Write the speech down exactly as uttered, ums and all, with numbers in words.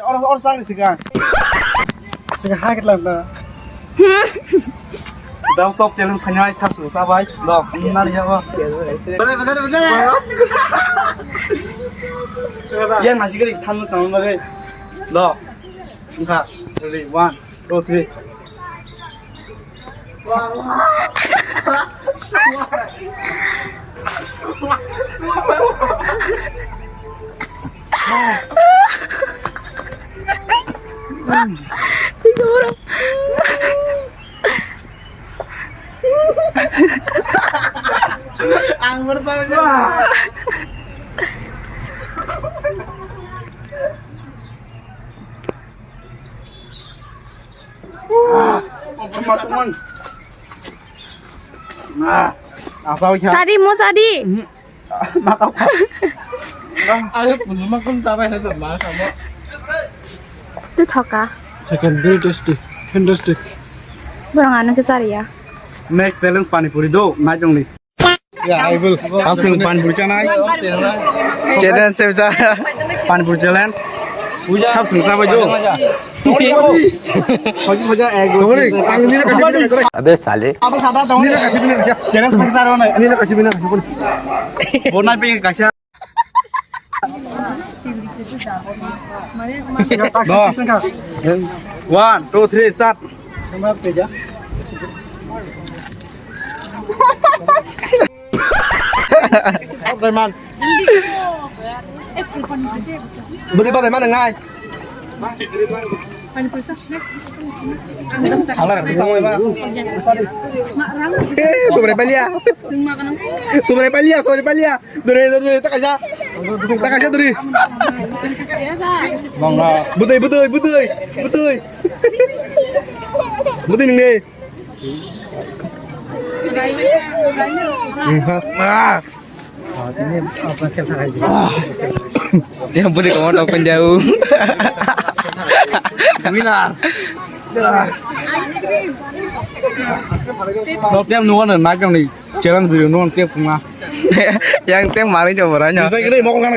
Or, or sang sika. Sika ha kitla na. Sida stop challenge khanya ai sab sung sabai. Lo, nari ya ba. Yang nasi kari than sang lagi. Lo. Sungkha. Ready, one, two, three. Ang bersama. Sadi, mo sadi. Ayo, pun ma kun sabai na ma kamu. Tu thoka. Second, very tasty, fantastic. Borong anu ke sari ya. Next challenge pani puri do, nai jong ni. Yeah, I will. Tapsung pani puri chanai. Challenge se ja. Pani puri challenge. Tapsung sabai do. Soja, soja, ek. Ang nila kasi bina. Abe sale. Nila kasi bina. Challenge se saro na. Nila kasi bina. Bona pe kasi. One, two, three, start. Bwrwi badai mano ngai. Eh, sobrai palia. Sobrai palia, sobrai palia. Dore, dore, dore, ta kaisa. Ta kaisa dore. Bwtwi, bwtwi, bwtwi, bwtwi. Bwtwi nini. Hmm, has. Ah. Yang beri kamu tau kan jauh. Winner. Nok yang nuan nak yang ni challenge video nuan tiap kuma. Yang tiap mari coba ranya. Bisa kira mau kan.